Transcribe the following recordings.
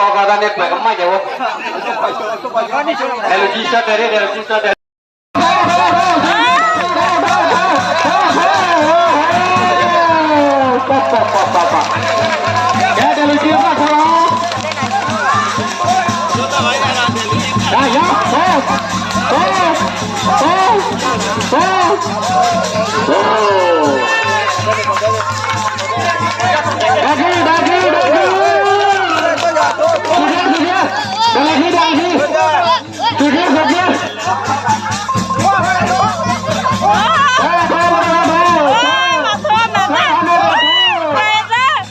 အဃိသတးန့ၣ် ပကမၣ်ယဲၢ်ဝဲ, ဒဲးလူၤကံၢ်စၢ်တဲာ်, ဒဲးလူၤကံၢ်စၢ်တဲာ်, ကဲ ဒဲးလူၤကံၢ်စၢ်တဲာ်လီၤ, ယၤ, ဒၣ်ကံၢ်, ဒၣ်ကံၢ်, ဒၣ်ကံၢ်, သုးက့, သုးက့, ဒၣ်ကံၢ်, ဒၣ်ကံၢ်, သုးက့, သုးက့,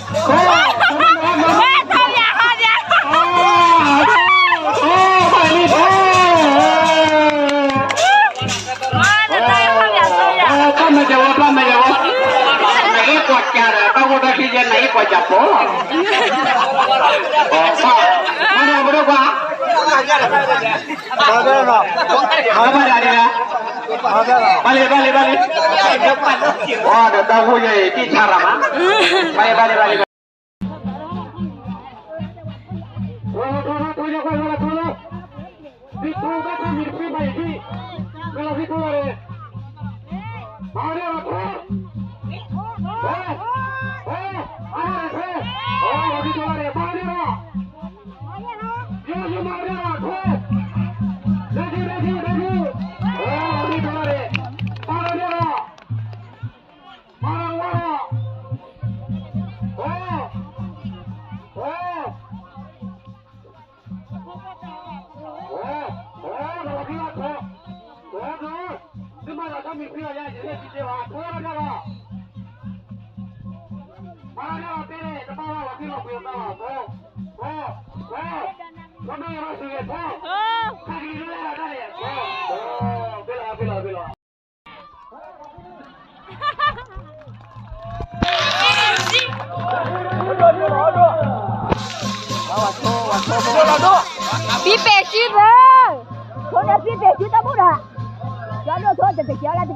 တၢ်မ့ၢ်ယဝဲ, တၢ်မ့ၢ်ယဝဲ, နအ့ၣ်ကွၢ်ကးဒီး တၢ်အိၣ်တၢ်ချံယဲ နအ့ၣ်ကွၢ်ကးဖိလီၤ, မၤဒီးပဒိၣ်ကွၢ်, ဘၣ်လံ, ဘၣ်လံ, ဘၣ်လံ, ဝဲဒီးတၢ်အိၣ်ယဲအံၤ တံၢ်ဆါရၤမး, ဘၣ်လံ, ဘၣ်လံ, ဘၣ်လံ.ဖံပ့ၤစုဘၢ, ဖိန့ၣ်ဖံပ့ၤစု တၢ်ဘူၣ်ဒီး, ကၠီဒိၣ်ထိတကဲလၢတဖံပ့ၤစုန့ၣ်, ဖံပ့ၤစု, ဖံပ့ၤစု ဆိကဘၣ်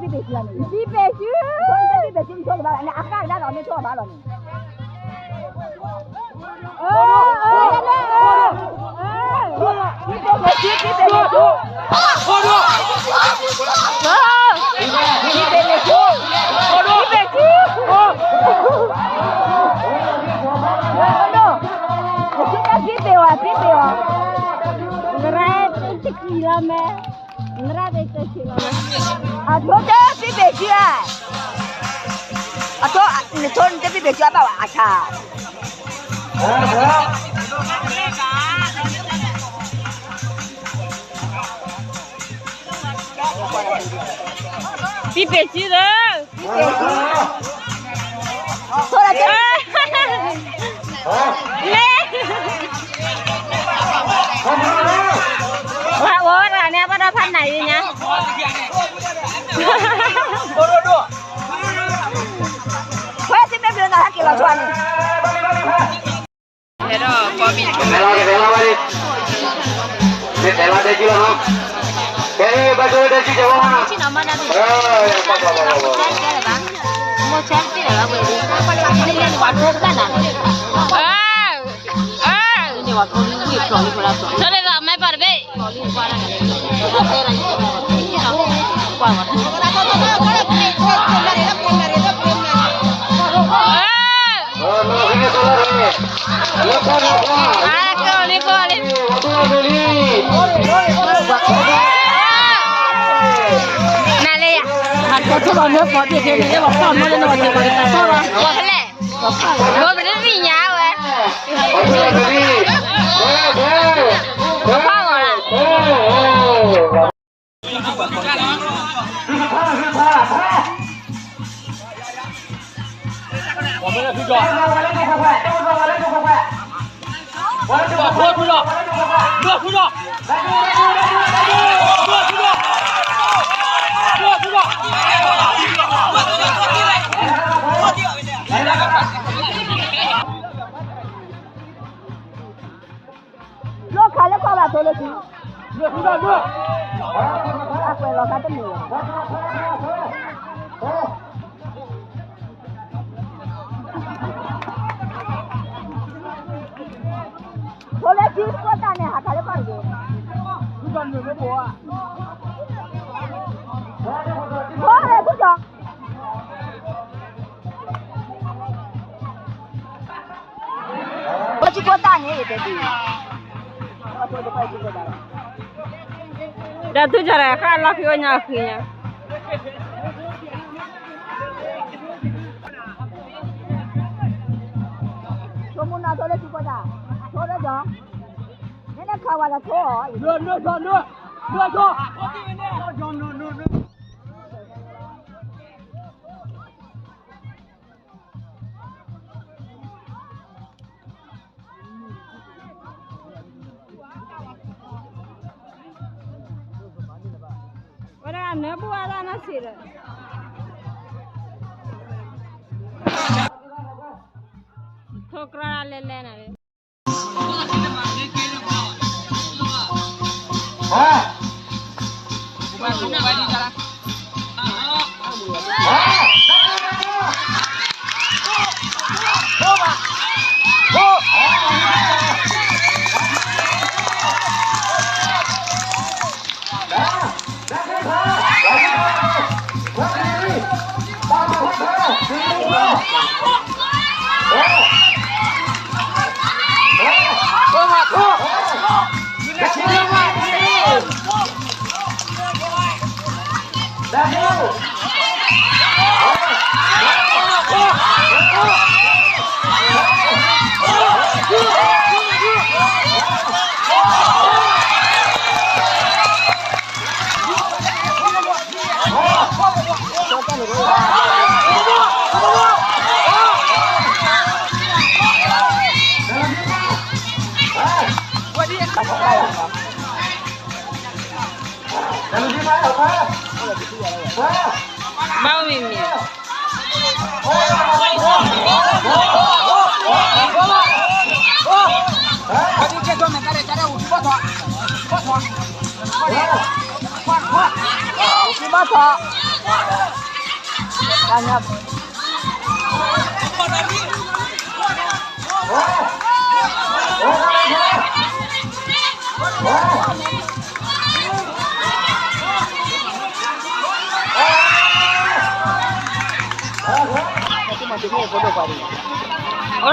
လီၤန့ၣ် အဃၣ်ကဒါဒီးမ့ၢ်ဆိကဘၣ်လီၤန့ၣ် အထိတဖံပ့ၤစုဧါ, အထိ, နထိနတဖံပ့ၤစုအဘၣ်ဝဲအဆါ ဖံပ့ၤစုလၢ, မ့ၢ်, ဝဲအိၣ်တဂၤန့ၣ် ဘၣ်ဒီးဖးနၤယံၤညါ, ဝဲစံးမ့ၢ်ဘျုးနၤဟဲက့ၤလီၤဆိန့ၣ် တဲလီၤ, တဲလီၤဝဲလံ, မ့ၢ်တဲလီၤတဲကံလီၤနီၤ, တဲလီၤဘၣ်ကတဲကံတဲဝဲ, ဆိလ့လီၤ မ့ၢ်ပှၤတဘ့ၣ် နၤလၢယၤ, ဟဲလဲၣ်, ဘိမ့ၢ်တသ့ၣ်ညါဝဲ, ဖးဂီၤလၢ လိၣ်ခးလၢခီၣ်ဘၣ်သိလၢခံ, အကွဲးလီၤခါတမုာ်လီၤ. လၢကံဖိတၢ်န့ၣ် ဟးထီၣ်လၢကီၢ်တက့ၢ်. ဖိလၢကံကီၢ် ဖိကံဖိတၢ်န့ၣ် တဲဒ် ဒီးသူကီၤဒီး ဃၣ်လီၢ်ခံအိၣ်ညါအဃံညါ. ထိမူနီၤ ထိလၢထူဖိတၢ်, ထိလၢကီၤ, နနခးဝဲလၢထိအီၤ, နနနနန ဝဲဒၣ်နၢဘူအါဒၣ်နီၢ်ဆံးဒီး ထိကြၢးလဲၤလဲၤနၤလၢ ဘၣ်မံၤမံၤ ဘၣ်ထီၣ် အိၣ်ဒီးတသ့ၣ်အီၤလၢဘၣ်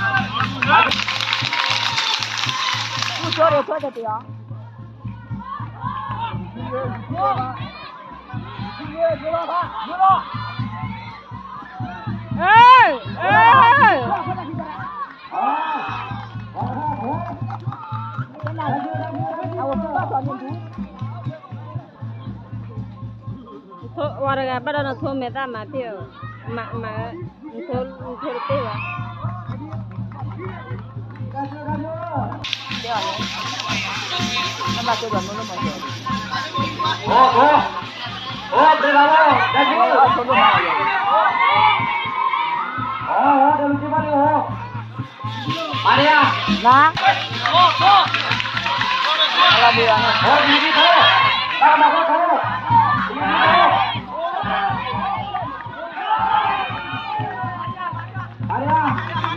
ထိလဲၣ်ဒီး ဝၤတဂၤဘၣ်ဒီးနထိမဲာ်သၣ်မၤတ့ၢ်အီၤ, မၤ, မၤ, နထိ, နထိတတ့ၢ်ဘၣ်. မၤ, မ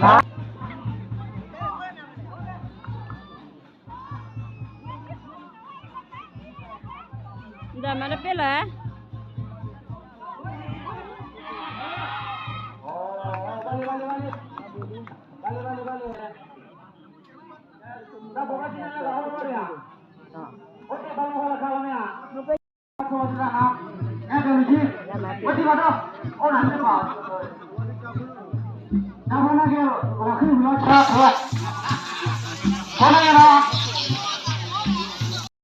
ၤ, ဒီးမၤတပ့ၢ်လၢၤ. ဝဲဒၣ်န့ၣ်ဒီး